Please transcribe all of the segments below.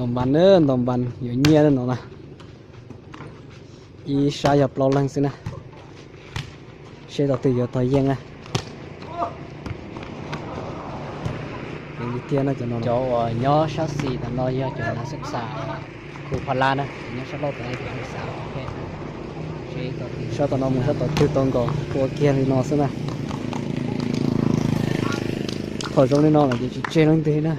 Ntaus npas na, ntaus npas yuav nyiaj no na. Ib sab yog plaub leeg xwb na. Seb tog twg yuav tog yeej na. Cov uas nyob sab xis tom no yog cov nav xab xas, khu pha lab na, nyob sab laug tom no yog cov nav xab xas. Sab tom no mus sab tom cug tau nkaus ua kiag li no xwb na. Thaum zoo li no lawm ces tsis tseg leej twg na.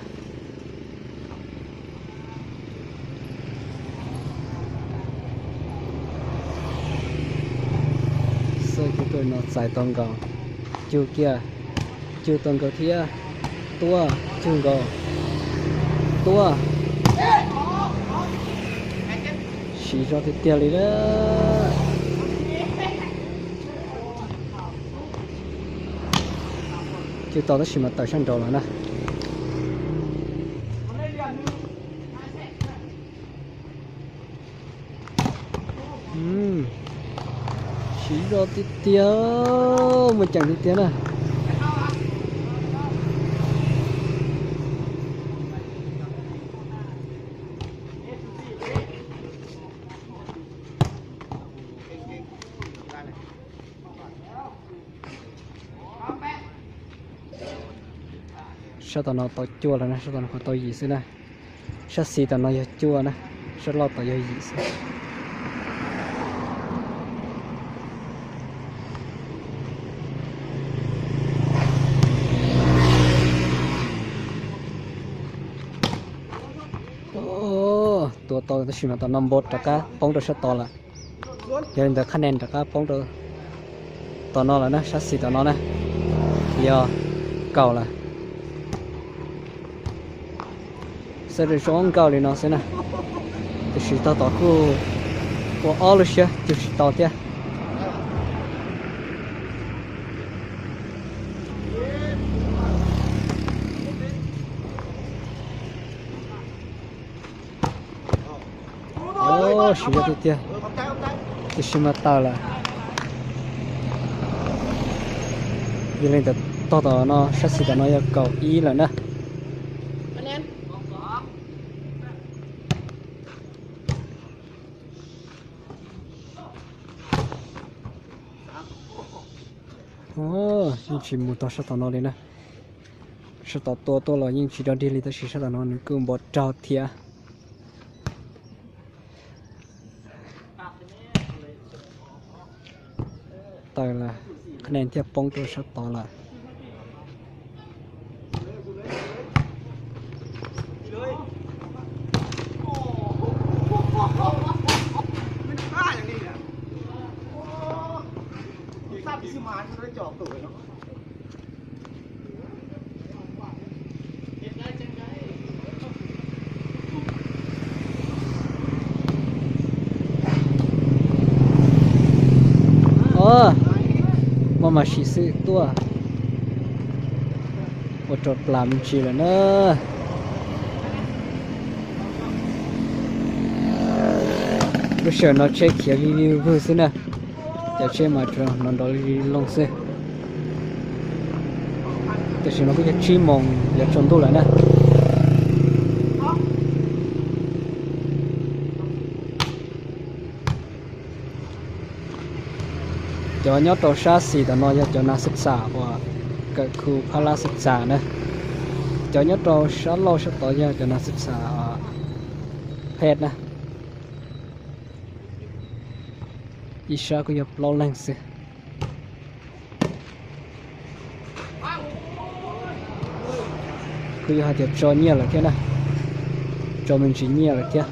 Xwb cug tuaj no txais tau nkaus, cug kiag, cug tau nkaus thiab, tuaj cug nkaus, tuaj. Siv zog tiag tiag li na. Cug tau tab sis mas tawm sab nraud lawm na. Siv zog tiag tiag, muaj ceem tiag tiag na. Sab tom no tau cuaj lawm na, sab tom no kuj tau yim xwb na. Sab xis tom no yog cuaj na, sab laug tom yog yim xwb. Tua tau tab sis mas tom no npau rov qab poob rau sab tod lawm. Yog li ntawd qhab nen rov qab poob rau tom no lawm na, sab xis tom no na, yog kaum lawm. Xav zoo nkauj li no xwb na, tiam sis tog tom kuj ua ob lub siab cug tsis tau thiab. Siv zog tiag tiag, tiam sis mas tawm lawm. Yog li ntawd tog tom no sab xis tom no yog kaum ib lawm na. Yeej tsis mus tog sab tom no li na. Sab tom tua tuaj los yeej tsis dog dig li tab sis sab tom no nws kuj npau raug thiab. Tawm lawm, qhab nen thiaj poob rau sab tod lawm. Muaj mas sim xwm tuaj ua rau plam me ntsis lawm na. Lub sij hawm no tsheb khiav vij vij vwg xwb na, cov tsheb mas tsuas hnov nrov li looj xwb. Tam sim no kuj yog tsib moos yuav tsaus ntuj lawm na. Cov nyob rau sab xis tom no yog cov nav xwb xas uas kawm khu phab lab xwb xas na. Cov nyob rau sab laug sab tod yog cov nav xwb xas phet na. Ib sab kuj yog plaub leeg xwb. Kuj yog hais tias tso nyiaj lawm thiab na, tso me ntsis nyiaj lawm thiab.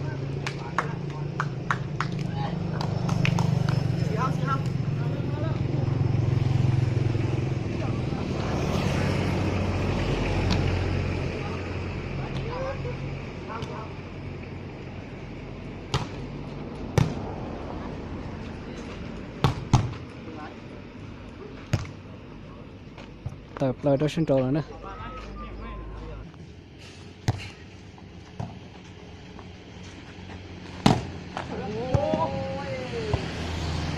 Tawm plaws rau sab nraud lawm na.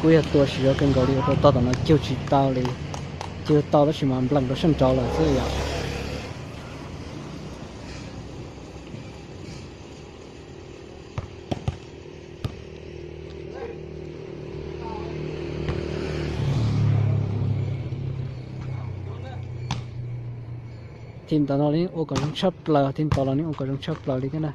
Kuj yog tua siv zog kawg nkaus li ua rau tog tom no cug tsis tau li, cug tau tab sis mas npleem rau sab nraud lawm xwb yom. Team tom no los yeej ua kom zoo tshaj plaws, team tom los yeej ua kom zoo tshaj plaws li thiab na.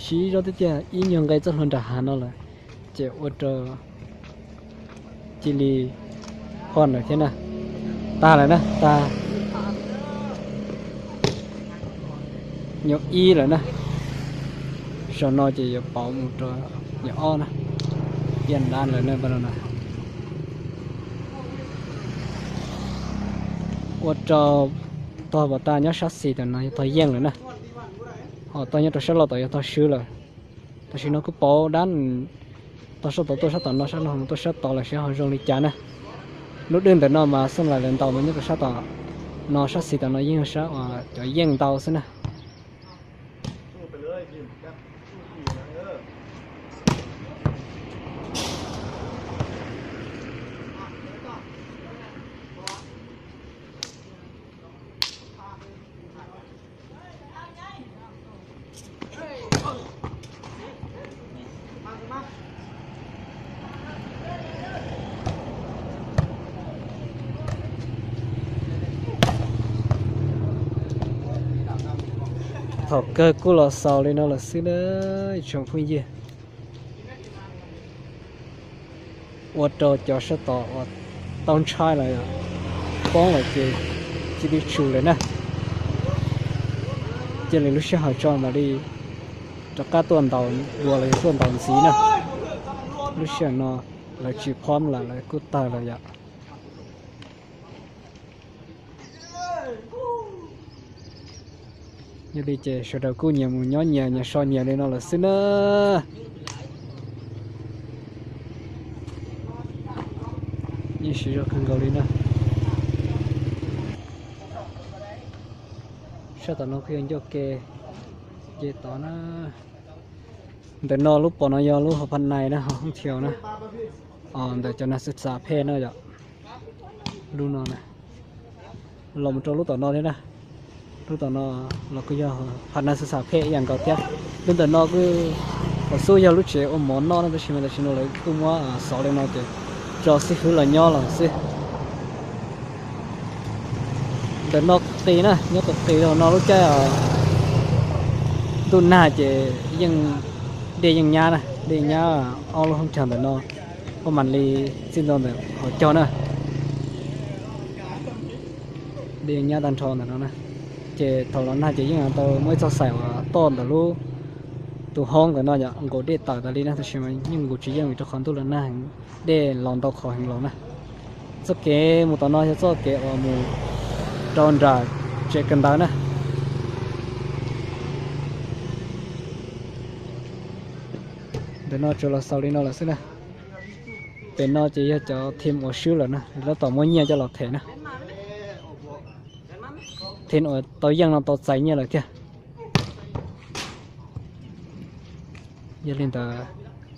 Siv zog tiag tiag, ib nyuag nqe txoj hlua nram hav no lawm, ces ua rau cia li phoj lawm thiab na. Tag lawm na, tag nyuag ib lawm na. Zaum no ces yuav pauv mus rau nyuag ob na, yeej dab lawm na. Ua rau tog pos tas nyob sab xis tom no yog tog yeej lawm na, ho tog nyob rau sab laug tom yog tog swb lawm. Tam sim no kuj pauv dab, tog sab tod tuaj sab tom no, sab no tuaj sab tod lawm, seb ho zoo li cas na. Lub dwj ntawm no mas xeej laim lawv ntaus mas nyob rau sab tom no, sab xis tom no yeej yog sab uas cov yeej ntau xwb na. Thaum kawg kuj los xaus li no lawm xwb na, tsoom phooj ywg. Ua rau cov sab tod uas tau ntshai lawm, poob lawm ces cia li tsum lawm na. Cia li lub sij hawm tso mam li rov qab tuaj ntaus dua los yog tuaj ntaus ntxiv na. Lub sij hawm no lawv tsis phob lawm, lawv kuj tawg lawm yom. Yog li ces sawv daws kuj nyias mus nyob nyias, nyias so nyias li no lawm xwb na. Yeej siv zog kawg nkaus li na. Sab tom no kuj yog ncauj ke, ces tod na. Ntawm no lub pos no yog lub hauv pha nais na, hauv hoob thiaus na. Ntawm cov nag xwb xav phem na yom. Lub no na, los mus rau lub tom no thiab na. Lub tom no los kuj yog pha nais xwb xav phem ib yam nkaus thiab. Lub ntawm no kuj, thaum xub yog lub tsev ua mov noj na, tab sis mas tam sim no lawv kuj muab xov li no ces tso xib fwb los nyob los xwb. Ntawm no qis na, nyob qis qis rau no lub caij ntuj nag ces yeej, dej yeej nyab na, dej nyab ob lub hoob cag ntawm no, kuj mam li txij nto ntawm hauv caug na. Dej nyab tag nrho ntawm no na. Ces thaum los nag ces yeej tau muaj ib txoj xaim uas toj ntawm lub, tus hoob ntawm no yom, nkaus dej tawm tas li na, tab sis mas yeej nkaus tsis yeej vim rau qhov ntuj los nag heev, dej los ntau qhov heev los na. Txoj kev mus tom no yog txoj kev uas mus rau nram tsev kawm ntawv na. Ntawm no tsuas los xaus li no lawm xwb na. Pem no ces yog cov team uas swb lawm na, lawv tom muab nyiaj coj los them na. Team uas tau yeej no tau txais nyiaj lawm thiab. Yog li ntawd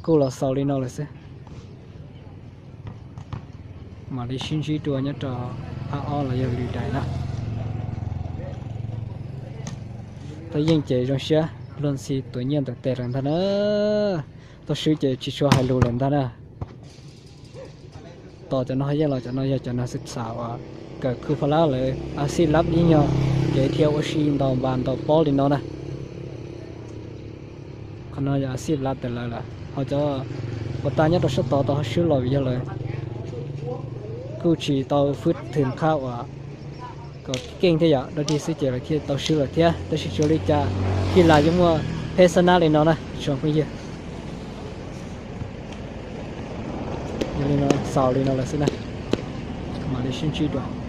kuj los xaus li no lawm xwb. Mam li sib ntsib dua nyob rau phab ob los yog lwm daim na. Tau yeej ces zoo siab luag ntxhi tuav nyiaj ntawm tes lawm ntag na. Tau swb ces tsis tshua hais lus lawm ntag na. Tos cov no ho yeej los, cov no yog cov nag xwb xav uas kawm khwj pha lab lawm, a xij lab ib nyuag kev dhia ua si ntaus npas ntaus pob li no na. Qhov no yog a xij lab tawm lawv lawm, ho cov uas tas nyob rau sab tod tau swb los vim yog lawv kuj tsis tau fwb thwm qhab uas kom keej thiab yom, dog dig xwb ces lawv thiaj tau swb lawm thiab. Tab sis tsis ua li cas, Hib Las yeej muaj pheb xab nab li no na tsoom phooj ywg. Yog li no xaus li no lawm xwb na, mam li sib ntsib dua.